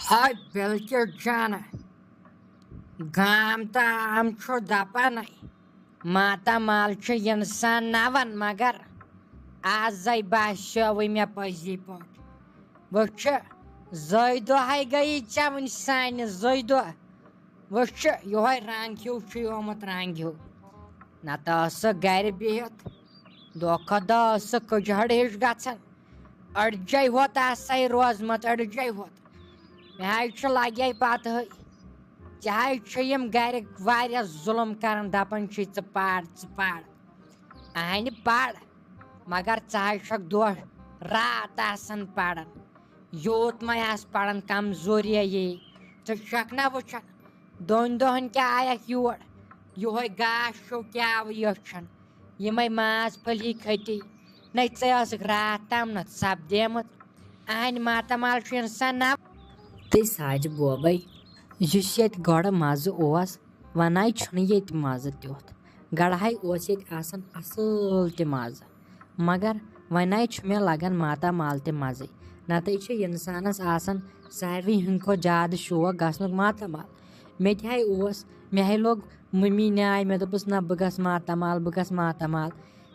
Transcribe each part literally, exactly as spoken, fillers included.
تھٲے بِلکہِ جانہٕ، گام تہٕ عام چھُ دَپانَے، ماتامال چھُ اِنسان نَوان، مگر آزَے باسیووٕے مےٚ پٔزی پٲٹھۍ۔ وٕچھ، زٕے دۄہَے گٔیی ژےٚ وٕنہِ سانہِ زٕے دۄہ۔ وٕچھ، یِہوٚے رنٛگ ہیوٗ چھُے آمُت، رنٛگ ہیوٗ۔ نَتہٕ ٲسٕکھ گَرِ بِہِتھ، دۄہ کھۄتہٕ دۄہ ٲسٕکھ کٔجہٕڑ ہِش گژھان۔ أڑجے ہوت آسَے روزمٕژ، أڑجے ہوت۔ مےٚ حظ چھُ لگے پتہٕ ہٕے، ژےٚ حظ چھِ یِم گرِکۍ واریاہ ظُلُم کران، دپان چھِ، "ژٕ پَر، ژٕ پَر، اہنہِ پَر، مگر ژٕ حظ چھَکھ دۄہ راتھ آسان پَران، یوٗت ما آسہٕ پَران، کمزوری یی، ژٕ چھَکھ نا وٕچھان، دۄن دۄہن کیٛاہ آیَکھ یور، یِہوٚے گاش چھُو کیٛاہ یَچھان؟" یِمے ماز پھٔلی کھٔتی، نَے ژٕ ٲسٕکھ راتھ تام نَتہٕ سپدیمٕژ۔ اہنہِ ماتامال چھُ اِنسان نہ۔ تہٕ ساجہِ بوبے، یُس ییٚتہِ گۄڈٕ مَزٕ اوس، وَناے چھُنہٕ ییٚتہِ مَزٕ تیُتھ۔ گۄڈٕ ہاے اوس ییٚتہِ آسان اَصٕل تہِ مَزٕ، مگر وَناے چھُ مےٚ لَگان ماتامال تہِ مَزٕے۔ نَتہٕ چھُ اِنسانَس آسان ساروی ہٕنٛدِ کھۄتہٕ زیادٕ شوق گژھنُک ماتامال۔ مےٚ تہِ ہاے اوس، مےٚ ہاے لوٚگ مٔمی نیاے، مےٚ دوٚپُس، "نہ، بہٕ گژھٕ ماتامال، بہٕ گژھٕ ماتامال۔"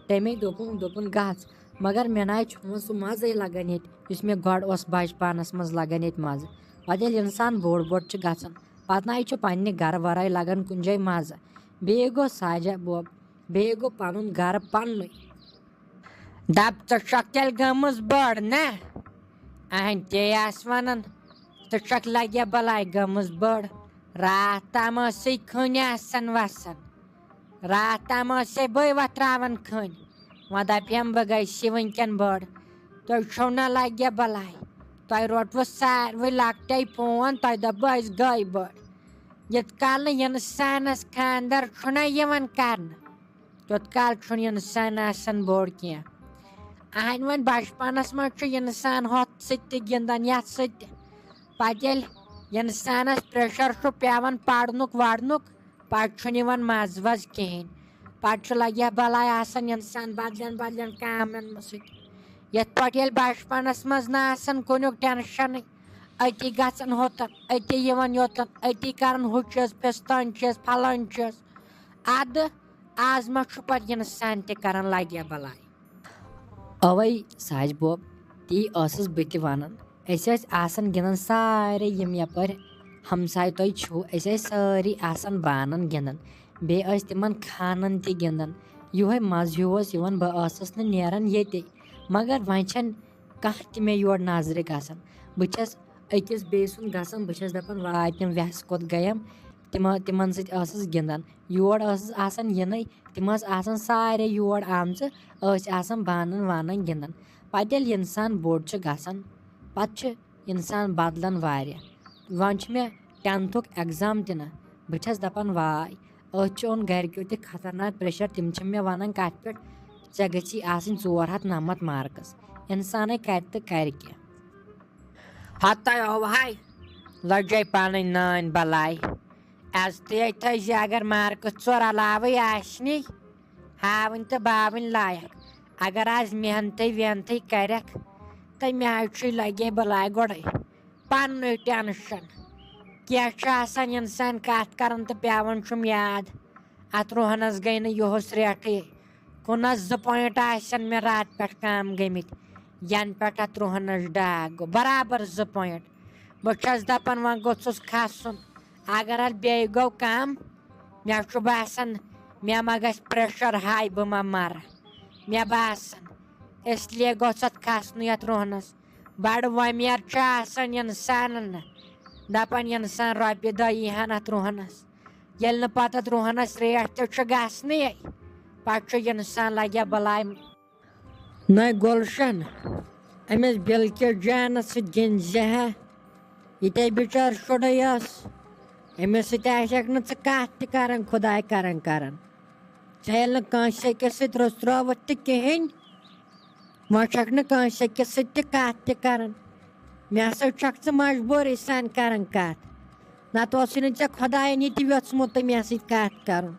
تٔمۍ دوٚپُن، دوٚپُن، "گژھ۔" مگر مےٚ نہ حظ چھُنہٕ سُہ مَزَے لَگان ییٚتہِ، یُس مےٚ گۄڈٕ اوس بَچپَنَس منٛز لَگان ییٚتہِ مَزٕ۔ پَتہٕ ییٚلہِ اِنسان بوٚڑ بوٚڑ چھُ گژھان، پَتہٕ نہ حظ چھُ پنٛنہِ گَرٕ وَرٲے لَگان کُنہِ جایہِ مَزٕ۔ بیٚیہِ گوٚو ساجہ بوب، بیٚیہِ گوٚو پَنُن گَرٕ پَننُے۔ دَپ، ژٕ چھَکھ تیٚلہِ گٔمٕژ بٔڑ، نہ؟ اہن، تے آسہٕ وَنان، ژٕ چھَکھ لَگیا بَلاے گٔمٕژ بٔڑ۔ راتھ تام ٲسٕے کھٔنۍ آسان وَسان۔ راتھ تام ٲسَے بٕے وۄتھراوان کھٔنۍ۔ وۄنۍ دَپیم، بہٕ گٔیسٕے وٕنکٮ۪ن بٔڑ۔ تُہۍ چھِو نہ لَگیا بَلاے۔ تۄہہِ روٚٹوٕ ساروٕے لۄکٹے فون، تۄہہِ دوٚپوٕ، أسۍ گٔے بٔڑ۔ یِتھ کال نہٕ اِنسانَس خاندَر چھُنہ یِوان کرنہٕ، تیوٗت کال چھُنہٕ اِنسان آسان بوٚڑ کینٛہہ۔ اہنہِ وۄنۍ بَچپَنَس منٛز چھُ اِنسان ہۄتھ سۭتۍ تہِ گِنٛدان، یَتھ سۭتۍ تہِ۔ پَتہٕ ییٚلہِ اِنسانَس pressure چھُ پٮ۪وان پَرنُک وَرنُک، پَتہٕ چھُنہٕ یِوان مَزٕ وَزٕ کِہیٖنۍ۔ پَتہٕ چھُ لَگہِ ہا بَلاے آسان اِنسان بدلٮ۪ن بدلٮ۪ن کامٮ۪ن سۭتۍ۔ یِتھ پٲٹھۍ ییٚلہِ بَچپَنَس منٛز نہٕ آسان کُنیُک ٹٮ۪نشَنٕے، أتی گژھان ہوٚتَن، أتی یِوان یوٚتَن، أتی کَران ہُہ چیٖز، فِستٲنۍ چیٖز، پھلٲنۍ چیٖز۔ اَدٕ آز ما چھُ پَتہٕ اِنسان تہِ کَران لَگہِ ہا بَلاے؟ اَوَے ساجہِ بوب، تی ٲسٕس بہٕ تہِ وَنان۔ أسۍ ٲسۍ آسان گِنٛدان سارے یِم یَپٲرۍ ہمساے تۄہہِ چھِو، أسۍ ٲسۍ سٲری آسان بانَن گِنٛدان۔ بیٚیہِ ٲسۍ تِمَن خانَن تہِ گِنٛدان۔ یِہوٚے مَزٕ ہیوٗ اوس یِوان، بہٕ ٲسٕس نہٕ نیران ییٚتے۔ مگر وۄنۍ چھَنہٕ کانٛہہ تہِ مےٚ یور نظرِ گژھان۔ بہٕ چھَس أکِس بیٚیہِ سُنٛد گژھان، بہٕ چھَس دَپان، "واے، تِم وٮ۪سہٕ کوٚت گٔیَم؟" تِمَن، تِمَن سۭتۍ ٲسٕس گِنٛدان۔ یور ٲسٕس آسان یِنَے، تِم ٲسۍ آسان سارے یور آمژٕ، ٲسۍ آسان بانَن وانَن گِنٛدان۔ پَتہٕ ییٚلہِ اِنسان بوٚڑ چھُ گژھان، پَتہٕ چھُ اِنسان بدلان واریاہ۔ وۄنۍ چھُ مےٚ ٹٮ۪نتھُک exam تہِ نہ، بہٕ چھَس دَپان، واے، أتھۍ چھُ اوٚن گَرِکیو تہِ خطرناک pressure، تِم چھِ مےٚ وَنان کَتھ پٮ۪ٹھ، "ژےٚ گٔژھی آسٕنۍ ژور ہَتھ نَمَتھ marks۔" اِنسانَے کَرِ تہٕ کَرِ کیٛاہ؟ ہَتَے اوہَے، لٔجے پَنٕنۍ نٲنۍ بَلاے۔ عزتٕے تھٲیزِ، اگر marks ژور علاوٕے آسنی، ہاوٕنۍ تہٕ باوٕنۍ لایق۔ اگر آز محنتٕے وحنتٕے کَرٮ۪کھ، تہٕ مےٚ حظ چھُے لَگے بَلاے گۄڈَے۔ پَننُے tension۔ کینٛہہ چھُ آسان اِنسان کَتھ کَران تہٕ پٮ۪وان چھُم یاد، اَتھ روہنَس گٔے نہٕ یُہُس ریٹھٕے۔ کُنَس زٕ point آسن مےٚ راتہٕ پٮ۪ٹھ کَم گٔمٕتۍ، یَنہٕ پٮ۪ٹھ اَتھ روہنَس ڈاکھ گوٚو، برابر زٕ point۔ بہٕ چھَس دَپان، وۄنۍ گوٚژھُس کھَسُن۔ اگر اَتھ بیٚیہِ گوٚو کَم، مےٚ چھُ باسان، مےٚ ما گژھِ pressure high، بہٕ ما مَرٕ۔ مےٚ باسان، اس لیے گوٚژھ اَتھ کھَسنُے، اَتھ روہنَس۔ بَڑٕ وۄمید چھُ آسان اِنسانَن، دَپان اِنسان، رۄپیہِ دَہ یی ہَن اَتھ روہنَس۔ ییٚلہِ نہٕ پَتہٕ اَتھ روہنَس ریٹ تہِ چھُ گژھنٕے، پَتہٕ چھُ اِنسان لَگہِ ہا بَلاے۔ نَے گُلشَن، أمِس بِلکہِ جانَس سۭتۍ گِنٛدزِ ہا۔ یہِ تے بِچٲر شُرٕے ٲس۔ أمِس سۭتۍ آسٮ۪کھ نہٕ ژٕ کَتھ تہِ کَران، خۄداے کَران کَران۔ ژےٚ ییٚلہِ نہٕ کٲنٛسہِ أکِس سۭتۍ رُژراوُتھ تہِ کِہیٖنۍ، وۄنۍ چھَکھ نہٕ کٲنٛسہِ أکِس سۭتۍ تہِ کَتھ تہِ کَران۔ مےٚ ہسا چھَکھ ژٕ مجبوٗری سان کَران کَتھ۔ نَتہٕ اوسُے نہٕ ژےٚ خۄدایَن یہِ تہِ یوٚژمُت تہٕ مےٚ سۭتۍ کَتھ کَرُن۔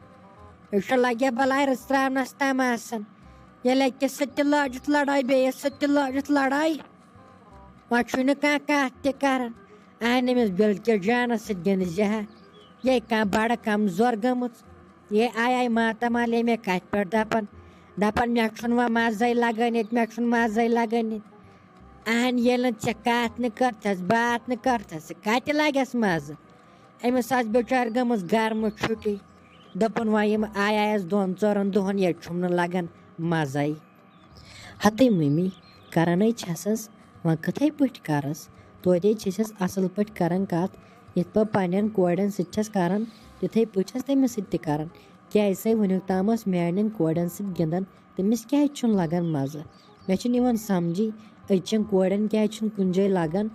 أسۍ چھِ لَگے بَلاے رٕژراونَس تام آسان۔ ییٚلہِ أکِس سۭتۍ تہِ لٲجِتھ لَڑٲے، بیٚیِس سۭتۍ تہِ لٲجِتھ لَڑٲے، وۄنۍ چھُے نہٕ کانٛہہ کَتھ تہِ کَران۔ اہن أمِس بِلکہِ جانَس سۭتۍ گِنٛدِ زِ ہا، یے کانٛہہ بَڑٕ کمزور گٔمٕژ، یے آیہِ آیہِ ماتامال ییٚمہِ کَتھِ پٮ۪ٹھ دَپان، دَپان مےٚ چھُنہٕ وۄنۍ مَزَے لَگان ییٚتہِ، مےٚ چھُنہٕ مَزَے لَگان ییٚتہِ۔ اہن ییٚلہِ نہٕ ژےٚ کَتھ نہٕ کٔرتھَس، باتھ نہٕ کٔرتھَس، کَتہِ لَگٮ۪س مَزٕ؟ أمِس آسہِ بِچارِ گٔمٕژ گرمہٕ چھُٹی، دوٚپُن وۄنۍ یِم آیایَس دۄن ژورَن دۄہَن، ییٚتہِ چھُم نہٕ لَگان مَزَے۔ ہَتٕے مٔمی، کَرَنَے چھَسَس، وۄنۍ کِتھَے پٲٹھۍ کَرَس؟ توتہِ چھَسَس اَصٕل پٲٹھۍ کَران کَتھ، یِتھ پٲٹھۍ پنٛنٮ۪ن کورٮ۪ن سۭتۍ چھَس کَران، تِتھَے پٲٹھۍ چھَس تٔمِس سۭتۍ تہِ کَران۔ کیٛازِ سَے وٕنیُک تامَس میٛانٮ۪ن کورٮ۪ن سۭتۍ گِنٛدان، تٔمِس کیٛازِ چھُنہٕ لَگان مَزٕ؟ مےٚ چھُنہٕ یِوان سَمجھی، أزچَن کورٮ۪ن کیٛازِ چھُنہٕ کُنہِ جایہِ لَگان۔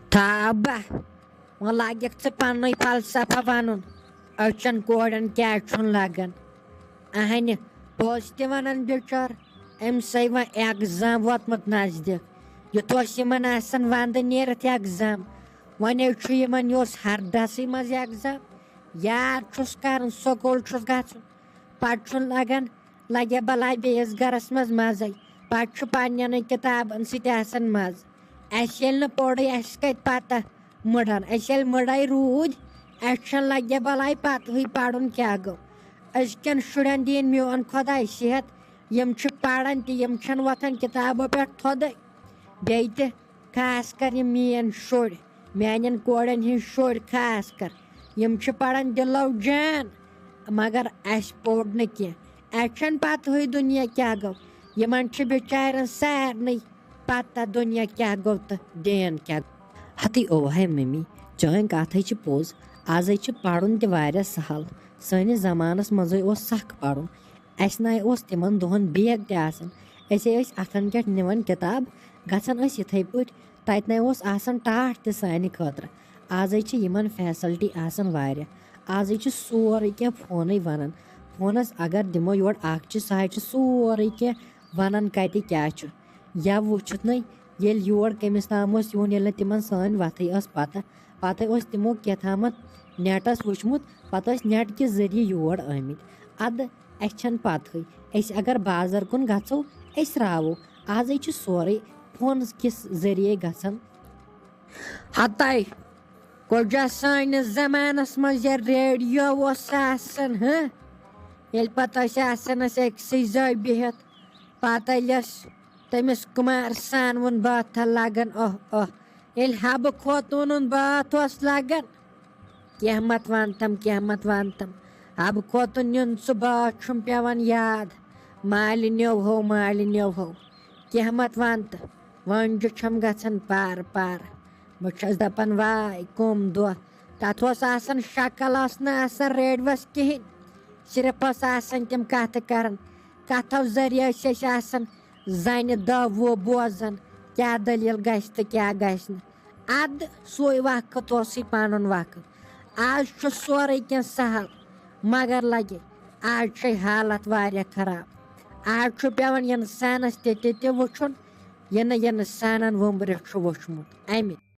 تھاو بہ، وۄنۍ لاگکھ ژٕ پننُے فلسفہ ونُن۔ أچھن کورٮ۪ن کیٛاہ چھُن لگان؟ اہنہِ، پوٚز تہِ ونان بِچور، أمۍ سٕے وۄنۍ ایگزام ووتمُت نزدیٖک۔ یُتھ اوس یِمن آسان ونٛدٕ نیٖرِتھ ایگزام، وۄنۍ حظ چھُ یِمن یہِ اوس ہردسٕے منٛز ایگزام۔ یاد چھُس کران، سکوٗل چھُس گژھُن، پتہٕ چھُنہٕ لگان، لگہِ بلاے بیٚیِس گرس منٛز مزے۔ پتہٕ چھُ پننٮ۪نٕے کِتابن سۭتۍ آسان مزٕ۔ اسہِ ییٚلہِ نہٕ پوٚرُے، اسہِ کتہِ پتہ مٕڑن؟ أسۍ ییٚلہِ مٕڑے روٗدۍ، اسہِ چھَنہٕ لگہِ بلاے پتہٕے پرُن کیٛاہ گوٚو۔ أزکٮ۪ن شُرٮ۪ن دِیِن میون خۄداے صحت، یِم چھِ پران تہِ، یِم چھَنہٕ وۄتھان کِتابو پٮ۪ٹھ تھوٚدے۔ بیٚیہِ تہِ خاص کر یِم میٲنۍ شُرۍ، میانٮ۪ن کورٮ۪ن ہٕنٛدۍ شُرۍ خاص کر، یِم چھِ پران دِلو جان، مگر اسہِ پوٚر نہٕ کینٛہہ۔ اسہِ چھَنہٕ پتہٕے دُنیا کیٛاہ گوٚو۔ یِمن چھِ بِچارٮ۪ن سارنٕے پتہ دُنیا کیٛاہ گوٚو تہٕ دین کیٛاہ گوٚو۔ ہتٕے اوہے مٔمی، چٲنۍ کتھ ہے چھِ پوٚز۔ ازے چھُ پرُن تہِ واریاہ سہل۔ سٲنِس زمانس منٛزے اوس سخ پرُن۔ اسہِ نَے اوس تِمن دۄہن بیگ تہِ آسان۔ أسے ٲسۍ اتھن کٮ۪تھ نِوان کِتاب، گژھان ٲسۍ یِتھے پٲٹھۍ۔ تتہِ نَے اوس آسان ٹاٹھ تہِ سانہِ خٲطرٕ۔ ازے چھِ یِمن فیسلٹی آسان واریاہ۔ ازے چھُ سورُے کینٛہہ فونٕے ونان۔ فونس اگر دِمو یورٕ اکھ چیٖز، سُہ حظ چھُ سورُے کینٛہہ ونان کتہِ کیٛاہ چھُ۔ یا وٕچھُتھ نَے، ییٚلہِ یور کٔمِس تام اوس یُن، ییٚلہِ نہٕ تِمن سٲنۍ وتھٕے ٲس پتہ، پتہٕ اوس تِمو کیٛاہ تامتھ نیٹس وٕچھمُت، پتہٕ ٲسۍ نیٹ کہِ ذٔریعہٕ یور آمٕتۍ۔ ادٕ اسہِ چھَنہٕ پتہٕے، أسۍ اگر بازر کُن گژھو، أسۍ راوو۔ ازے چھُ سورُے فونس کِس ذٔریعے گژھان۔ ہتے، کُجا سٲنِس زمانس منٛز ییٚلہِ ریڈیو اوس آسان، ہہ؟ ییٚلہِ پتہٕ ٲسۍ آسان أسۍ أکسٕے جایہِ بِہِتھ، پتہٕ ییٚلہِ اَسہِ تٔمِس کُمار سانوُن بٲتھا لگان، اوہ اوہ، ییٚلہِ حبہٕ خوتوٗنُن بٲتھ اوس لگان، کینٛہہ مت وَنتم، کینٛہہ مت وَنتم۔ حبہٕ خوتوٗن نیُن سُہ بٲتھ چھُم پٮ۪وان یاد، مالِنیو ہو، مالِنیو ہو، کینٛہہ مت وَنتہٕ، وٲنجہِ چھَم گژھان پار پار۔ بہٕ چھَس دَپان، واے کُم دۄہ۔ تَتھ اوس آسان شکل، ٲس نہٕ آسان ریڈیوَس کِہیٖنۍ، صرف ٲس آسان تِم کَتھٕ کَران۔ کَتھو ذٔریعہٕ ٲسۍ أسۍ آسان زَنہِ دَہ وُہ بوزان، کیٛاہ دٔلیٖل گژھِ تہٕ کیٛاہ گژھِ نہٕ۔ اَدٕ سُے وقت اوسُے پَنُن وقت۔ آز چھُ سورُے کینٛہہ سہل، مگر لَگے آز چھے حالت واریاہ خراب۔ آز چھُ پٮ۪وان اِنسانَس تہِ تہِ تہِ وٕچھُن، یہِ نہٕ اِنسانَن وُمبرِتھ چھُ وُچھمُت۔ اَمہِ